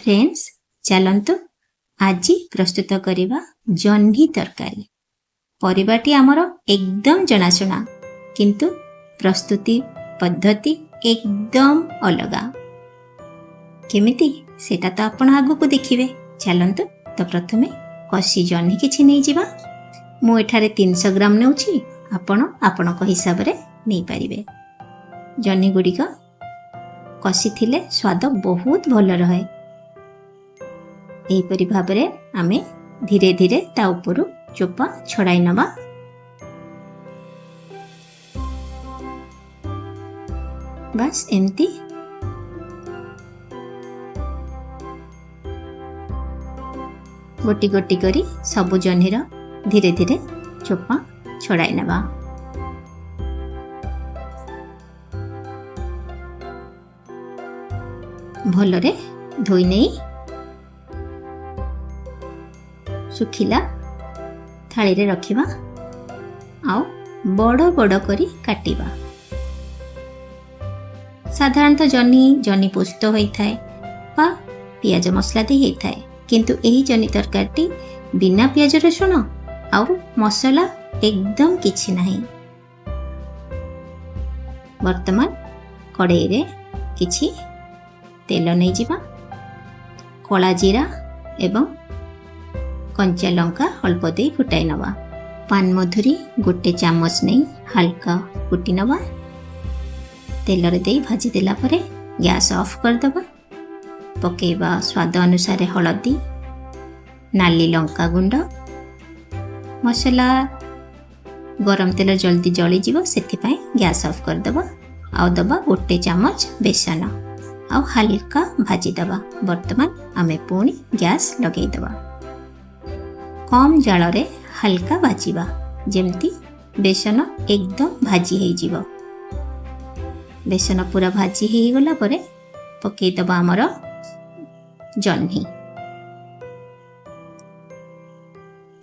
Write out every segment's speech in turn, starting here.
Friends, ଚାଲନ୍ତୁ ଆଜି ପ୍ରସ୍ତୁତ କରିବା ଜହ୍ନି ତରକାରୀ। ପରିବାଟି ଆମର ଏକଦମ ଜଣାଶୁଣା, କିନ୍ତୁ ପ୍ରସ୍ତୁତି ପଦ୍ଧତି ଏକଦମ ଅଲଗା। କେମିତି, ସେଇଟା ତ ଆପଣ ଆଗକୁ ଦେଖିବେ। ଚାଲନ୍ତୁ ତ ପ୍ରଥମେ କଷି ଜହ୍ନି କିଛି ନେଇଯିବା। ମୁଁ ଏଠାରେ 300 ଗ୍ରାମ ନେଉଛି, ଆପଣ ଆପଣଙ୍କ ହିସାବରେ ନେଇପାରିବେ। ଜହ୍ନି ଗୁଡ଼ିକ କଷିଥିଲେ ସ୍ୱାଦ ବହୁତ ଭଲ ରହେ। ଏହିପରି ଭାବରେ ଆମେ ଧୀରେ ଧୀରେ ତା ଉପରୁ ଚୋପା ଛଡ଼ାଇ ନେବା। ବାସ୍, ଏମିତି ଗୋଟି ଗୋଟି କରି ସବୁ ଜହ୍ନିର ଧୀରେ ଧୀରେ ଚୋପା ଛଡ଼ାଇ ନେବା। ଭଲରେ ଧୋଇ ନେଇ ଶୁଖିଲା ଥାଳିରେ ରଖିବା ଆଉ ବଡ଼ ବଡ଼ କରି କାଟିବା। ସାଧାରଣତଃ ଜହ୍ନି ଜହ୍ନି ପୋସ୍ତ ହୋଇଥାଏ ବା ପିଆଜ ମସଲା ଦେଇ ହେଇଥାଏ, କିନ୍ତୁ ଏହି ଜହ୍ନି ତରକାରୀଟି ବିନା ପିଆଜ ରସୁଣ ଆଉ ମସଲା ଏକଦମ କିଛି ନାହିଁ। ବର୍ତ୍ତମାନ କଡ଼େଇରେ କିଛି ତେଲ ନେଇଯିବା। କଳା ଜିରା ଏବଂ କଞ୍ଚା ଲଙ୍କା ଅଳ୍ପ ଦେଇ ଫୁଟାଇ ନେବା। ପାନମଧୁରୀ ଗୋଟେ ଚାମଚ ନେଇ ହାଲକା କୁଟି ନେବା। ତେଲରେ ଦେଇ ଭାଜି ଦେଲା ପରେ ଗ୍ୟାସ୍ ଅଫ୍ କରିଦେବା। ପକାଇବା ସ୍ୱାଦ ଅନୁସାରେ ହଳଦୀ, ନାଲି ଲଙ୍କା ଗୁଣ୍ଡ। ମସଲା ଗରମ ତେଲ ଜଲ୍ଦି ଜଳିଯିବ, ସେଥିପାଇଁ ଗ୍ୟାସ୍ ଅଫ୍ କରିଦେବା। ଆଉ ଦେବା ଗୋଟେ ଚାମଚ ବେସନ ଆଉ ହାଲକା ଭାଜିଦେବା। ବର୍ତ୍ତମାନ ଆମେ ପୁଣି ଗ୍ୟାସ୍ ଲଗାଇଦେବା। କମ୍ ଜାଳରେ ହାଲକା ଭାଜିବା, ଯେମିତି ବେସନ ଏକଦମ ଭାଜି ହେଇଯିବ। ବେସନ ପୁରା ଭାଜି ହେଇଗଲା ପରେ ପକାଇଦେବା ଆମର ଜହ୍ନି।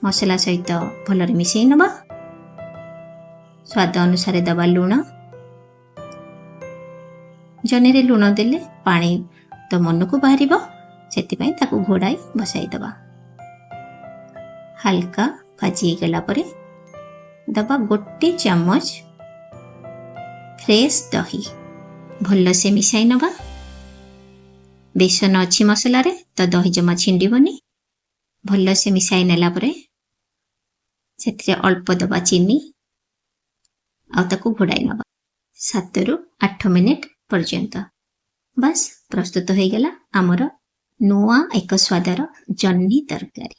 ମସଲା ସହିତ ଭଲରେ ମିଶାଇ ନେବା। ସ୍ୱାଦ ଅନୁସାରେ ଦେବା ଲୁଣ। ଜହ୍ନିରେ ଲୁଣ ଦେଲେ ପାଣି ତ ମନକୁ ବାହାରିବ, ସେଥିପାଇଁ ତାକୁ ଘୋଡ଼ାଇ ବସାଇଦେବା। ହାଲକା ଭାଜି ହେଇଗଲା ପରେ ଦେବା ଗୋଟେ ଚାମଚ ଫ୍ରେଶ୍ ଦହି। ଭଲସେ ମିଶାଇ ନେବା। ବେସନ ଅଛି ମସଲାରେ, ତ ଦହି ଜମା ଛିଣ୍ଡିବନି। ଭଲସେ ମିଶାଇ ନେଲା ପରେ ସେଥିରେ ଅଳ୍ପ ଦେବା ଚିନି ଆଉ ତାକୁ ଘୋଡ଼ାଇ ନେବା 7ରୁ 8 ମିନିଟ୍ ପର୍ଯ୍ୟନ୍ତ। ବାସ୍, ପ୍ରସ୍ତୁତ ହେଇଗଲା ଆମର ନୂଆ ଏକ ସ୍ୱାଦର ଜହ୍ନି ତରକାରୀ।